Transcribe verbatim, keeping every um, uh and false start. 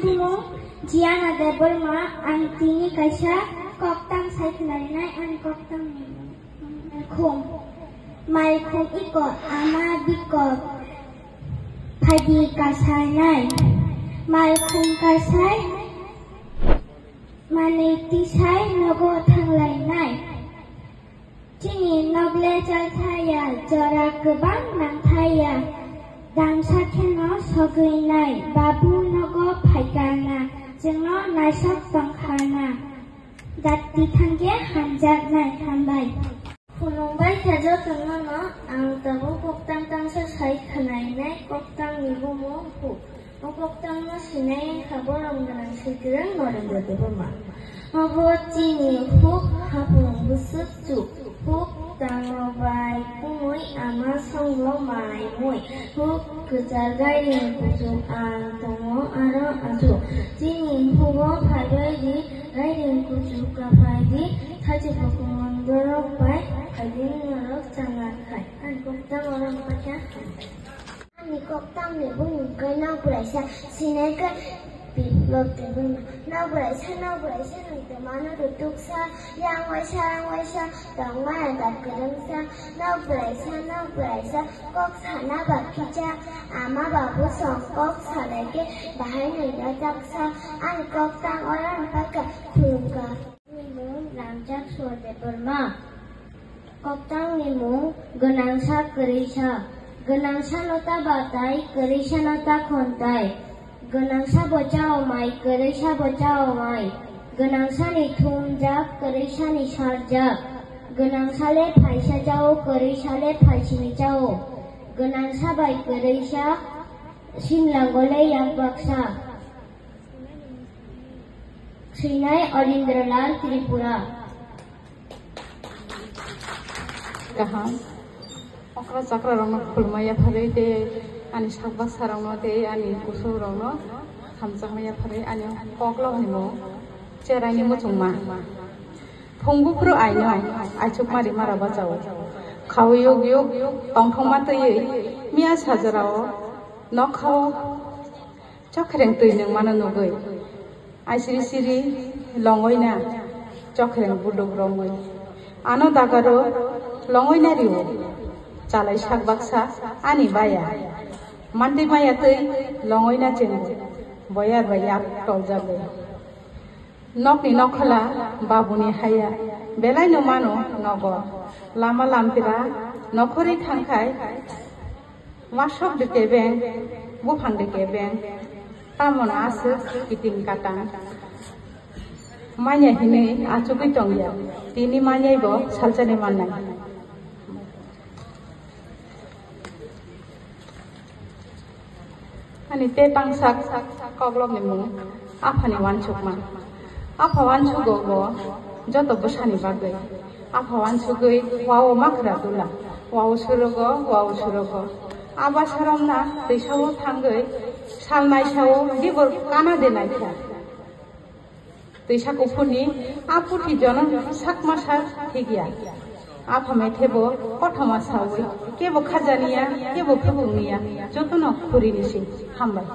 Mung Jiana Debbarma, ang tini kaisa koktang sai khwlainai, ani koktang ni khum. Mai khum iko ama bikok phaidi kasainai. Mai khum kasai mani tisai nogo thanglainai. Chini nokle chalthaya, jora kwbang nangthaya. Damsa kheno sogwinai, babu nogo phaikana, chwngno naisok tongkhana. Datti thangkhe hamjaknai, hambai. Khulumbai kha jotono no, ang tabuk koktang tangsa sai khwlainai, koktang ni bumung huk. O koktangno sinai wngkha borom gwnang Swikwrwng Narendra Debbarma. Obo chini huk hapung bwswk chuk, huk tango bai kumui ama songo mai mui, huk kwchar gairing kuchuk ang tongo aro achuk. Chini hugo phaibai di gairing kuchuk kaphai di, thachi bukumun borok bai khaiding norok changa khai. Ang koktang orang pacha. Ani koktang ni bumung khe Nokbwraisa, sinai khe Biplop Debbarma. Nokbwraisa, Nokbwraisa nwng twmano rutuksa, yang waisa, yang waisa, tongmani da kwrwngsa. Nokbwraisa, Nokbwraisa, kok sana ba khicha, ama babu song kok salai khe bahai nwngno jaksa. Ani koktang orang pakha khulumkha. Ni mung Ramjak Sor Debbarma. Koktang ni mung Gwnangsa Kwrwisa. Gwnangsa no ta batai, kwrwisa no ta khontai. Gwnangsa bo chao mai, kwrwisa bo chao mai. Gwnangsa ni thumjak, kwrwisa ni sarjak. Gwnangsa le phaisa chao, kwrwisa le phaisini chao. Gwnangsa bai kwrwisa simlango le yak baksa. Swinai Olindralal Tripura. Kaham. Okra chakra rokno khulumaya pharwi tei ani sakbaksa rokno tei ani kusuk rokno hamjakmaya pharwi ani koklo hwnwi cherai ni muchungma. Phung buphuru aino aichukma rima rok bachao. Khao yuk yuk tongthokma twiwi miya sajorao nokhao Chokhereng twi nwngmano nugwi, aisiri siri longoina chokhereng buduk rongwi. Ano dagaro longoina rio, chalai sak baksa ani baya. Mantwi maya twi longoina chengo, boyar bai yak toljagwi. Nokni nokhola babuni haya, belaino mano nogo. Lama lampira nokhorwi thangkhai, Wasok de kebeng, buphang de kebeng, tamoni aswk kiting katang. Manya hinwi achugwi tongya, tini manyai bo salsani mannai. Ani te tangsak koklopni mung. Aphani uansukma. Apha uansugo bo joto bwsani bagwi. Apha uansugwi wao makhra dula. Wao surogo, wao surogo. Aba saromna twisao thangwi salnai sao dibor kana de naikha. Twisa kuphurni a puthi jono sakma sak thikya. Apha methebo kothoma sawi kebo khajaniya, kebo phukungniya, jotono khurini si. Hambai.